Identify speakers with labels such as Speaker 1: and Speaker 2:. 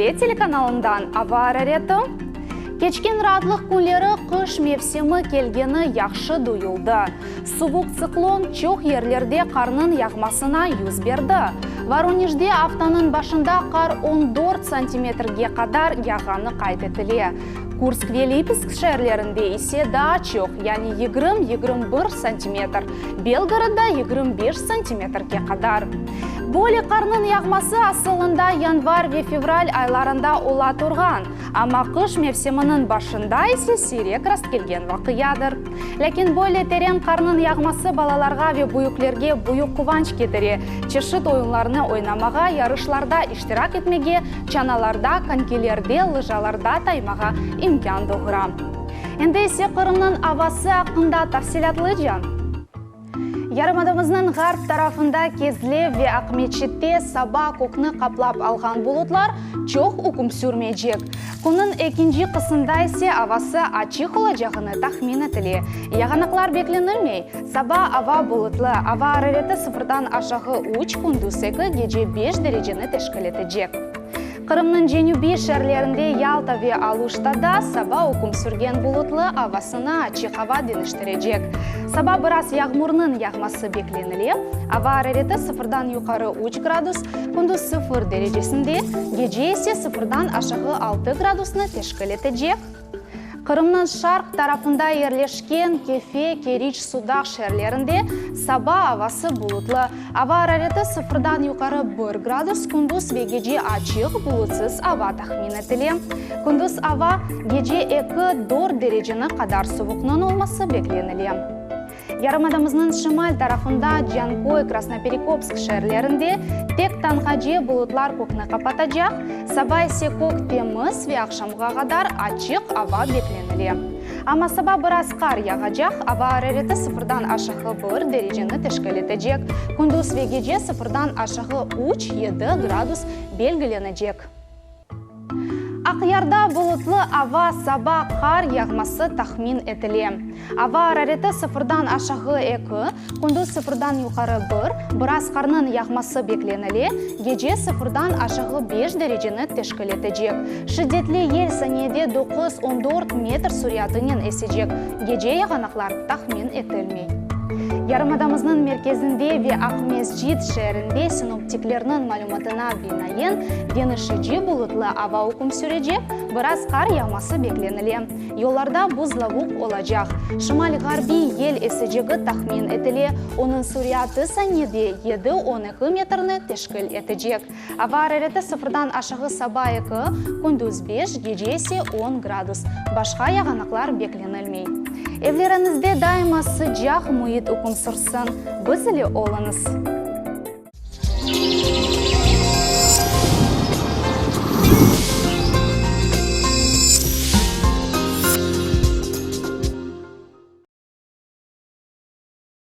Speaker 1: Devlet telekanalından ava arareti. Keçken raatlıq künleri qış mevsimi kelgeni yahşı duyuldı. Suvuq tsiklon çoq yerlerde qarnıñ yağmasına yüz berdi. Voronejde aftanıñ başında qar on dört santimetrge qadar yağğanı qayd etile. Kursk ve Lipetsk şeerlerinde ise daa çoq, yani 20, 21 santimetr, Belgorodda 25 santimetrge qadar. Böyle qarnıñ yağması asılında yanvar ve fevral aylarında ola turğan, amma qış mevsiminiñ başında ise siyrek rastkelgen vaqiadır. Lâkin böyle teren qarnıñ yağması balalarğa ve büyüklerge büyük quvanç ketire, çeşit oyunlarnı oynamağa, yarışlarda iştirak etmege, çanalarda, konkilerde, lıjalarda taymağa imkân doğura. Endi ise Qırımnıñ avası aqqında tafsilâtlıca. Yarımadamıznıñ ğarp tarafında Kezlev ve Aqmeçitte saba kökni qaplap alğan bulutlar çoq üküm sürmeycek. Künniñ ekinci qısımda ise avası açıq olacağını tahmin etile. Yağanaqlar beklenilmey. Saba ava bulutlı, ava arareti sıfırdan aşağı üç, kündüz eki, gece beş dereceni teşkil etecek. Qırımnıñ cenübiy şeerlerinde Yalta ve Aluştada saba üküm sürgen bulutlı avasını açıq ava deñiştirecek. Saba biraz yağmurnıñ yağması beklenile, ava arareti sıfırdan yuqarı üç gradus, kündüz sıfır derecesinde, gece ise sıfırdan aşağı altı gradusnı teşkil etecek. Qırımnıñ şarq tarafında yerleşken Kefe, Keriç, Sudaq şeerlerinde saba avası bulutlı, ava arareti sıfırdan yuqarı bir gradus, kündüz ve gece açıq, bulutsız ava tahmin etile. Kündüz ava, gece eki, dört dereceni qadar suvuqnıñ olması beklenile. Yarımadamıznıñ şimal tarafında Canköy, Krasnoperekopsk şeerlerinde tek tañğace bulutlar kökni qapatacaq, saba ise kök temiz ve aqşamğa qadar açıq ava beklenile. Amma saba biraz qar yağacaq, ava arareti sıfırdan aşağı bir dereceni teşkil etecek, kündüz ve gece sıfırdan aşağı üç, yedi gradus belgilenecek. Aqyarda bulutlı ava, saba qar yağması tahmin etile. Ava arareti sıfırdan aşağı eki, kündüz sıfırdan yuqarı bir, biraz qarnıñ yağması beklenile, gece sıfırdan aşağı beş dereceni teşkil etecek. Şiddetli yel saniyede doquz, on dört metr sürâtınen esecek, gece yağanaqlar tahmin etilmey. Yarımadamıznıñ merkezinde ve Aqmescit şeerinde sinoptiklerniñ malümatına binaen, deñişici bulutlı ava üküm sürecek, biraz qar yağması beklenile. Yollarda buzlavuq olacaq. Şimal-ğarbiy yel esecegi tahmin etile, onıñ sürâtı saniyede yedi, on eki metrni teşkil etecek. Ava arareti sıfırdan aşağı saba eki, kündüz beş, gece ise on gradus. Başqa yağanaqlar beklenilmey. Evleriñizde daima sıcaq müit üküm sürsün. Biz ile oluñız!